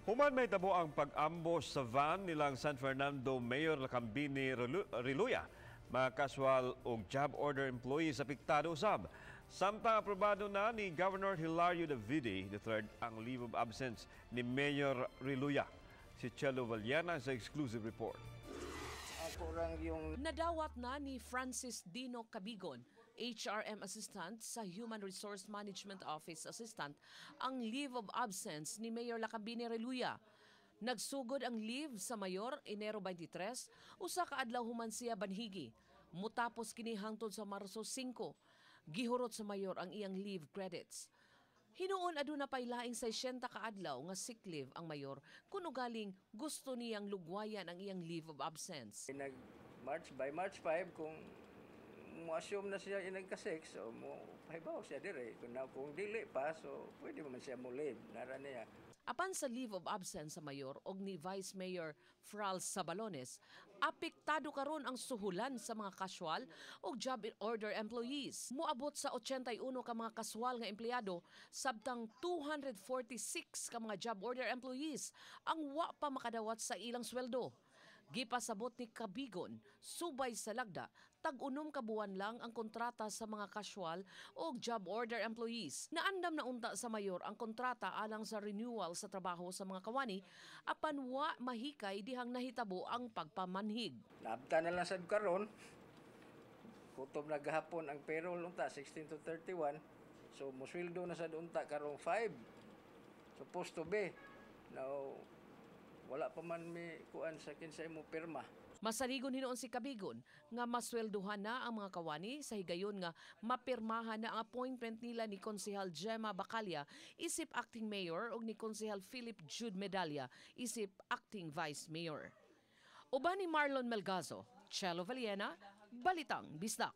Human mahitabo ang pag-ambush sa van nilang San Fernando Mayor Lakambini Reluya, mga casual og job order employees apektado usab. Samtang aprobado na ni Governor Hilario Davide III ang leave of absence ni Mayor Reluya. Si Chelo Vallena sa exclusive report. Ako lang yung Nadawat na ni Francis Dino Cabigon, HRM Assistant sa Human Resource Management Office Assistant, ang leave of absence ni Mayor Lakambini Reluya. Nagsugod ang leave sa mayor Enero 23, usa ka adlaw human siya banhigi. Mutapos kini hangtod sa Marso 5. Gihurot sa mayor ang iyang leave credits. Hinuon aduna pay laing 60 ka adlaw nga sick leave ang mayor kung ugaling gusto niyang lugwayan ang iyang leave of absence. Nag March by March 5, kung mo assume na siya inagka-6, so mo pahibaw siya dire. Kung dili pa, so pwede man siya mo leave nara niya. Apan sa leave of absence sa mayor og ni Vice Mayor Frals Sabalones, apektado karon ang suhulan sa mga casual og job order employees. Moabot sa 81 ka mga casual nga empleyado sabtang 246 ka mga job order employees ang wa pa makadawat sa ilang sweldo. Gipasabot ni Kabigon, subay sa lagda, tag-unom ka buwan lang ang kontrata sa mga casual o job order employees. Naandam na unta sa mayor ang kontrata alang sa renewal sa trabaho sa mga kawani, apan wa mahikay dihang nahitabo ang pagpamanhig. Naabta na lang sad karon. Kutob na gahapon ang payroll unta, 16 to 31. So musweldo na sad unta karong 5. Supposed to be. Now wala pa man mi kuan sa kinsay mo pirma. Masaligon hinuon si Kabigon nga maswelduhan na ang mga kawani sa higayon nga mapirmahan na ang appointment nila ni Konsehal Gemma Bacalla isip acting mayor ug ni Konsehal Philip Jude Medalla isip acting vice mayor. Uban ni Marlon Melgazo, Chelo Valiena, Balitang Bisdak.